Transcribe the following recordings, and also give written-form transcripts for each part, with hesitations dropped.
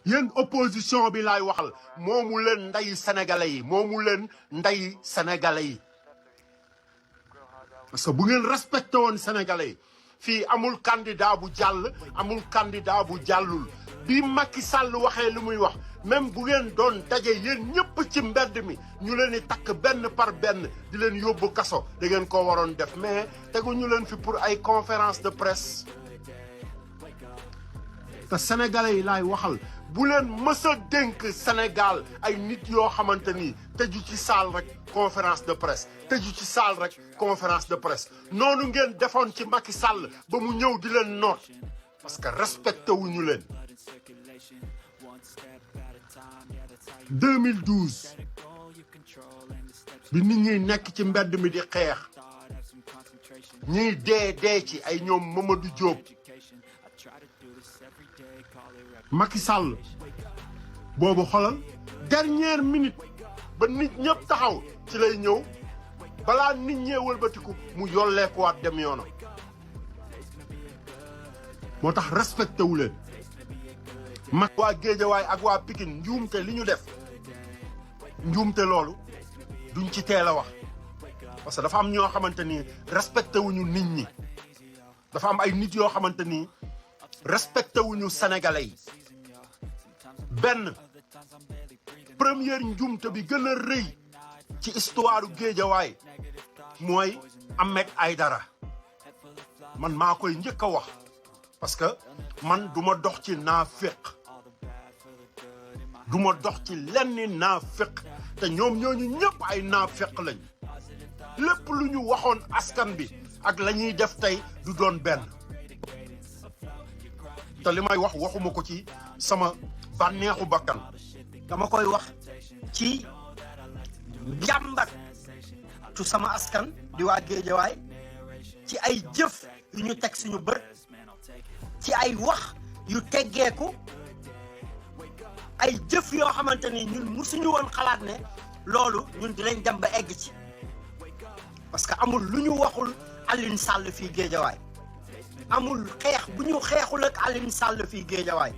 yéen opposition bi laay waxal moomu leen nday sénégalais yi moomu leen nday sénégalais yi parce que bu ngeen respecté woon sénégalais yi fii amul candidat bu jàll amul candidat bu jàllul bi Macky Sall waxee li muy wax même bu ngeen doon daje yéen ñëpp ci mbedd mi ñu leen di takk benn par benn di leen yóbbu kaso da ngeen ko waroon def mais tegu ñu leen fi pour ay conférence de presse te sénégalais yi laay waxal bu leen mës a dénk Sénégal ay nit yoo xamante ni tëju ci salle rek conférence de presse tëju ci salle rek conférence de presse noonu ngeen defoon ci Macky Sall ba mu ñëw di leen noot parce que respecté wuñu leen 2012 bi nit ñi nekk ci mbedd mi di xeex ñiy dee ci ay ñoom Mamadou Diop Macky Sall boobu xolal dernière minute ba nit ñëpp taxaw ci lay ñëw balaa nit ñee wëlbatiku mu yolleekuwaat dem yoonam moo tax respecté wu leen mag waa Géejawaay ak waa Pikine njuumte li ñu def njuumte loolu duñ ci teel a wax parce que dafa am ñoo xamante ni respecté wuñu nit ñi dafa am ay nit yoo xamante ni respecté wuñu sénégalais yi benn première njuumte bi gën a rëy ci histoire Géejawaay mooy Ahmed man maa koy njëkk a wax parce que man du ma dox ci naaféq du ma dox ci lenn naaféq te ñoom ñooñu ñëpp ay naaféq lañ lépp lu ñu waxoon askan bi ak la ñuy def tey du doon benn te li may wax waxuma ko ci sama bànneexu bakkan dama koy wax ci jàmbat tu sama askan di waa Géejawaay ci ay jëf yu ñu teg suñu bët ci ay wax yu teggeeku ay jëf yoo xamante ni ñun musuñu woon xalaat ne loolu ñun dinañ dem ba egg ci parce que amul lu ñu waxul Alioune Sall fii Géejawaay amul xeex bu ñu xeexul ak Alioune Sall fii Géejawaay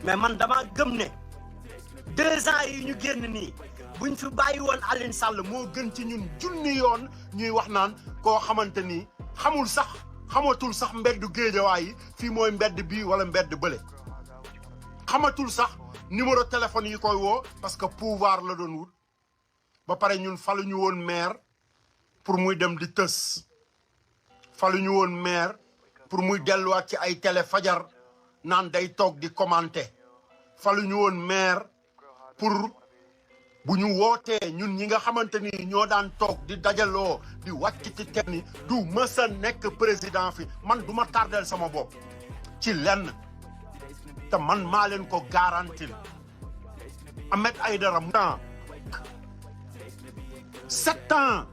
mais man dama gëm ne 2 ans yi ñu génn nii buñ fi bàyyi woon Alioune Sall moo gën ci ñun junni yoon ñuy wax naan koo xamante ni xamatul sax mbeddu Géejawaay yi fii mooy mbedd bii wala mbedd bële xamatul sax numéro téléphone yi koy woo parce que pouvoir la doon wut ba pare ñun faluñu woon maire pour muy dem di tës faluñu woon maire pour muy delluwaat ci ay télé fajar naan day toog di commenter faluñu woon maire pour bu ñu wootee ñun ñi nga xamante ni ñoo daan toog di dajaloo di wàcc ci kenn ni du mës a nekk président fi man du ma tardel sama bopp ci lenn te man maa leen ko garantil Ahmed Aïdara mu temps 7 ans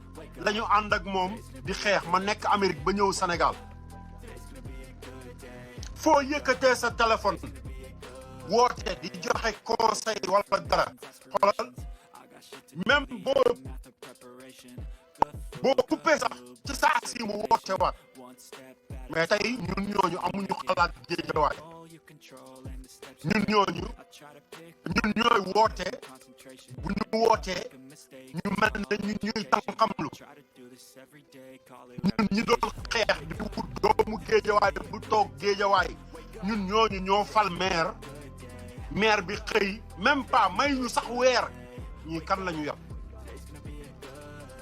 la ñu ànd ak moom di xeex ma nekk Amérique ba ñëw Sénégal foo yëkkatee sa téléphone woote di joxe conseil wala dara xoolal même boo coupé sax ci saa si mu woote waat mais tey ñun ñooñu amuñu xalaat Géejawaay ñun ñooy woote bu ñu wootee ñu mel ne ñun ñuy tànqamlu ñun ñi doon xeex di wut doomu Géejawaay bu toog Géejawaay ñun ñooñu ñoo fal maire bi xëy même pas may ñu sax weer ñii kan la ñu yab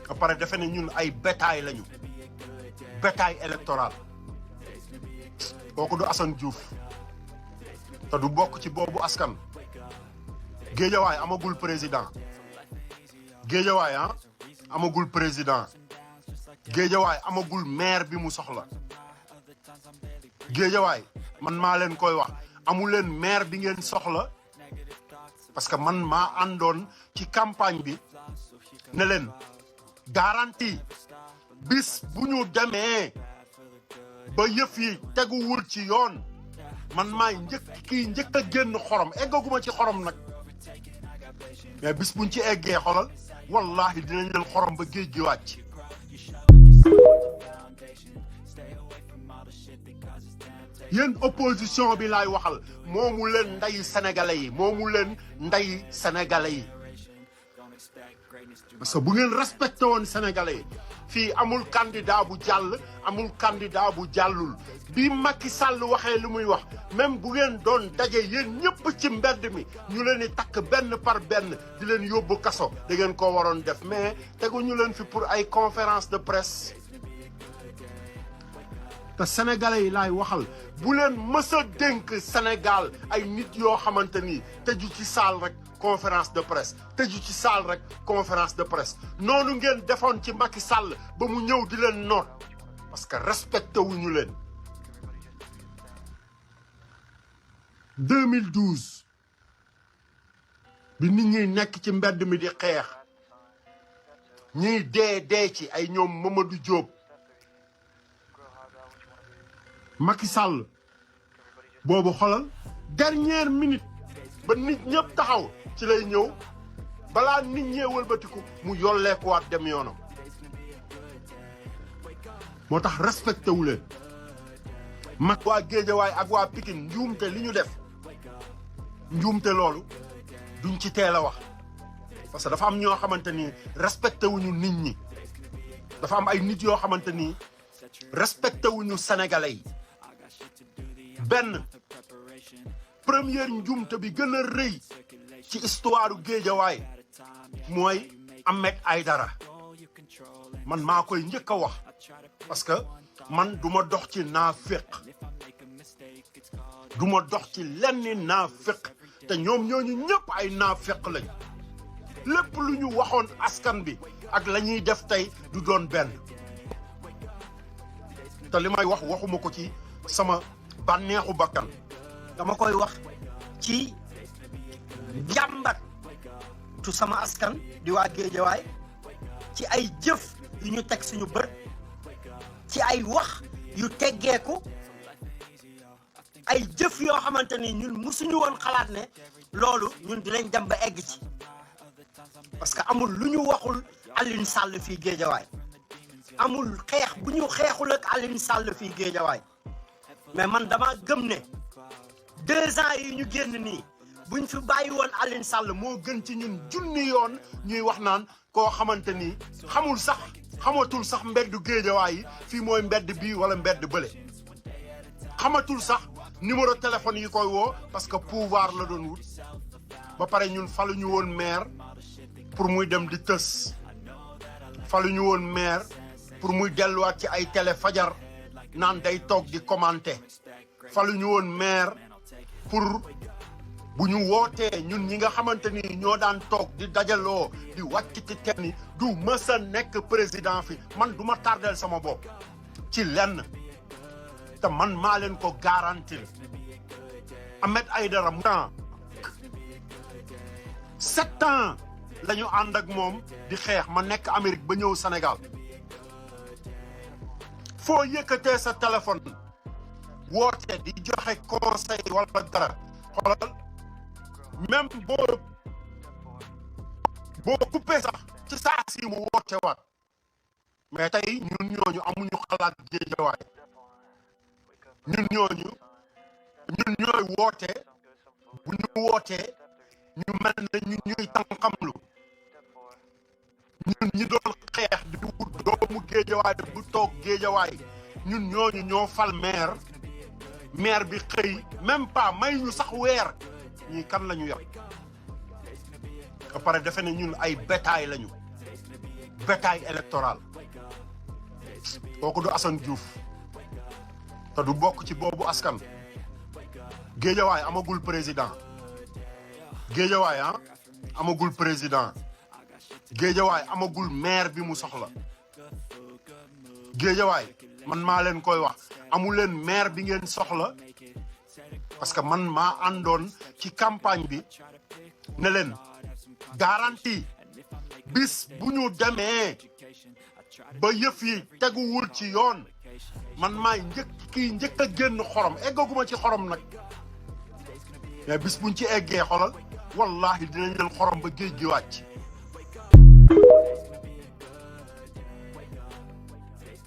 ba pare defe ne ñun ay bétail lañu bétail électoral kooku du Assane Diouf te du bokk ci boobu askan Géejawaay amagul président Géejawaay amagul président Géejawaay amagul maire bi mu soxla Géejawaay man maa leen koy wax amu leen maire bi ngeen soxla parce que man maa àndoon ci campagne bi ne leen garantie bis bu ñu demee ba yëf yi teguwul ci yoon man maay njëkk a génn xorom eggaguma ci xorom nag mais bis buñ ci eggee xolal wallahi dinañ leen xorom ba géej gi wàcc yéen opposition bi laay waxal moomu leen nday sénégalais yi moomu leen nday sénégalais yi parce que bu ngeen respecté woon sénégalais yi fii amul candidat bu jàll amul candidat bu jàllul bi Macky Sall waxee li muy wax même bu ngeen doon daje yéen ñëpp ci mbedd mi ñu leen di takk benn par benn di leen yóbbu kaso da ngeen ko waroon def mais tegu ñu leen fi pour ay conférence de presse te sénégalais yi laay waxal bu leen mës a dénk Sénégal ay nit yoo xamante ni tëju ci saal rek conférence de presse tëju ci saal rek conférence de presse noonu ngeen defoon ci Macky Sall ba mu ñëw di leen noot parce que respecté wuñu leen 2012 bi nit ñi nekk ci mbedd mi di xeex ñiy dee ci ay ñoom Mamadou Diop Macky Sall boobu xolal dernière minute ba nit ñëpp taxaw ci lay ñëw balaa nit ñee wëlbatiku mu yolleekuwaat dem yoonam moo tax respecté wu leen mag waa Géejawaay ak waa Pikine njuumte li ñu def njuumte loolu duñ ci teel a wax parce que dafa am ñoo xamante ni respecté wuñu nit ñi dafa am ay nit yoo xamante ni respecté wuñu sénégalais yi benn première njuumte bi gën a rëy ci histoire Géejawaay mooy Ahmed man maa koy njëkk a wax parce que man du ma dox ci naaféq du ma dox ci lenn naaféq te ñoom ñooñu ñëpp ay naaféq lañ lépp lu ñu waxoon askan bi ak la ñuy def tey du doon benn te li may wax waxuma ko ci sama bànneexu bakkan dama koy wax ci jàmbat tu sama askan di waa Géejawaay ci ay jëf yu ñu teg suñu bët ci ay wax yu teggeeku ay jëf yoo xamante ni ñun musuñu woon xalaat ne loolu ñun dinañ dem ba egg ci parce que amul lu ñu waxul Alioune Sall fii Géejawaay amul xeex bu ñu xeexul ak Alioune Sall fii Géejawaay mais man dama gëm ne 2 ans yi ñu génn nii buñ fi bàyyi woon Alioune Sall moo gën ci ñun junni yoon ñuy wax naan koo xamante ni xamatul sax mbeddu Géejawaay yi fii mooy mbedd bii wala mbedd bële xamatul sax numéro téléphone yi koy woo parce que pouvoir la doon wut ba pare ñun faluñu woon maire pour muy dem di tës faluñu woon maire pour muy delluwaat ci ay télé fajar naan day toog di commenter faluñu woon maire pour bu ñu wootee ñun ñi nga xamante ni ñoo daan toog di dajaloo di wàcc ci teen yi du mës a nekk président fi man du ma tardel sama bopp ci lenn te man maa leen ko garantir Ahmed Aïdara mu 7 ans la ñu ànd ak moom di xeex ma nekk Amérique ba ñëw Sénégal foo yëkkatee sa téléphone woote di joxe conseil wala dara xoolal même boo coupé sax ci saa si mu woote waat mais tey ñun ñooñu amuñu xalaat Géejawaay ñun ñooy woote bu ñu wootee ñu mel ne ñun ñuy tànqamlu ñun ñi doon xeex di wut doomu Géejawaay bu toog Géejawaay ñun ñooñu ñoo fal maire bi xëy même pas may ñu sax weer ñii kan la ñu yor ba pare defe ne ñun ay bétail lañu bétail électoral kooku du Assane Diouf te du bokk ci boobu askan Géejawaay amagul président Géejawaay amagul président Géejawaay amagul maire bi mu soxla Géejawaay man maa leen koy wax amu leen maire bi ngeen soxla parce que man maa àndoon ci campagne bi ne leen garantie bis bu ñu demee ba yëf yi teguwul ci yoon man maay njëkk a génn xorom eggaguma ci xorom nag mais bis buñ ci eggee xolal wallahi dinañ leen xorom ba géej gi wàcc